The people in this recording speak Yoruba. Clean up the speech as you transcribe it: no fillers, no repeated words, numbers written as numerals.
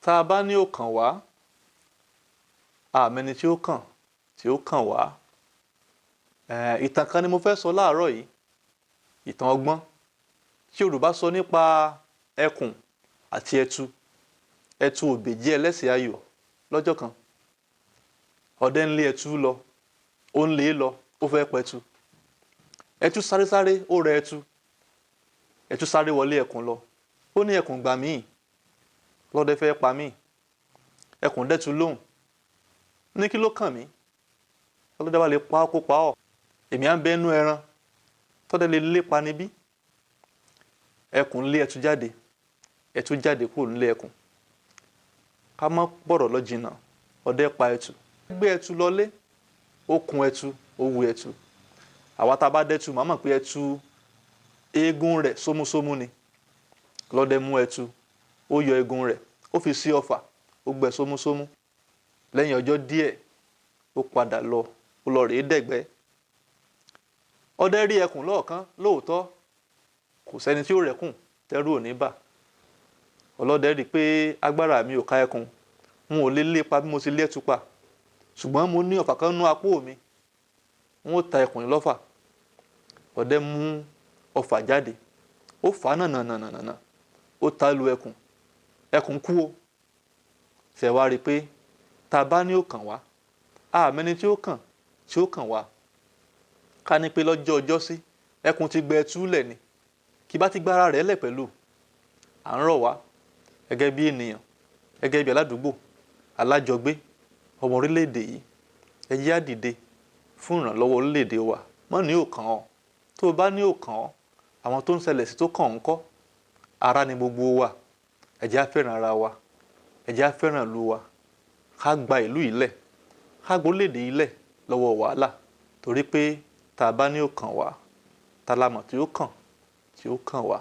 Tá a bá ní ó kàn wá, àmẹ́ni tí ó kàn tí ó kàn wá. Ìtàn kan ni mo fẹ́ sọ láàárọ̀ yìí, ìtàn ọgbọ́n tí Yorùbá sọ nípa ẹkùn àti ẹtu. Ẹtu òbèjì ẹlẹ́sìn ayò lọ́jọ́ kan. Ọdẹ ń lé ẹtu lọ, ó ń lé e lọ, ó fẹ́ pẹtu. Ẹtu sáré sáré, ó rẹ ẹtu. Ẹtu sáré wọlé ẹkùn lọ. Ó ní, "Ẹkùn, gbà míì, lọ́dẹ fẹ́ pa mí." Ẹkùn dẹ́tu lóhùn ní, "Kí ló kàn mí? Ọlọ́dẹ bá lè pa ọ́, kó pa ọ́. Èmi à ń bẹ nú ẹran tọ́dẹ lè lépa níbí." Ẹkùn lé ẹtu jáde, ẹtu jáde kúrò nílé ẹkùn. Ká má gbọ́rọ̀ lọ jìnnà, ọdẹ pa ẹtu, gbé ẹtu lọlé, ó kun ẹtu, ó wu ẹtu. Àwa tá a bá dẹ́tu màá mọ̀ pé ẹtu, eegun rẹ̀ sómúsómú ni. Lọ́dẹ mú ẹtu, ó yọ eegun rẹ̀, ó fi sí ọfà, ó gbẹ sómúsómú. Lẹ́yìn ọjọ́ díẹ̀, ó padà lọ, ó lọ rèé dẹ̀gbẹ́. Ọdẹ rí ẹkùn lọ́ọ̀kan. Lóòótọ́, kò sẹ́ni tí ó rẹ́kùn tẹ́rù ò ní bà. Ọlọ́dẹ rí i pé agbára mi ò ká ẹkùn, n ò lè lépa bí mo ti lé ẹtu pa, ṣùgbọ́n mo ní ọfà kan nú apó mi, n ó ta ẹkùn yìí lọ́fà. Ọdẹ mú ọfà jáde, ó fà á nànànànànà, ó ta lu ẹkùn, ẹkùn kú o. Ṣe wá rí i pé tá a bá ní ó kàn wá, àmẹ́ni tí ó kàn tí ó kàn wá. Ká ní pé lọ́jọ́ ọjọ́ sí ẹkùn ti gbẹ ẹtu lẹ̀ ni, kí bá ti gbára rẹ̀ lẹ̀ pẹ̀lú. À ń rọ̀ wá gẹ́gẹ́ bí ènìyàn, gẹ́gẹ́ bí aládùúgbò, alájọgbé, ọmọ orílẹ̀-èdè yìí, ẹ jẹ́ á dìde fún ìrànlọ́wọ́ orílẹ̀-èdè wa. Mọ́ ní ò kàn ọ́. Tó o bá ní ò kàn ọ́, àwọn tó ń ṣẹlẹ̀ sí tó kàn ń kọ́? Ara ni gbogbo wa. Ẹ jẹ́ á fẹ́ràn ara wa, ẹ jẹ́ á fẹ́ràn ìlú wa. Ká gba ìlú yìí lẹ̀, ká gba orílẹ̀-èdè yìí lẹ̀ lọ́wọ́ wàhálà, torí pé tá a bá ní ò kàn wá, ta la mọ̀ tí ó kàn tí ó kàn wá?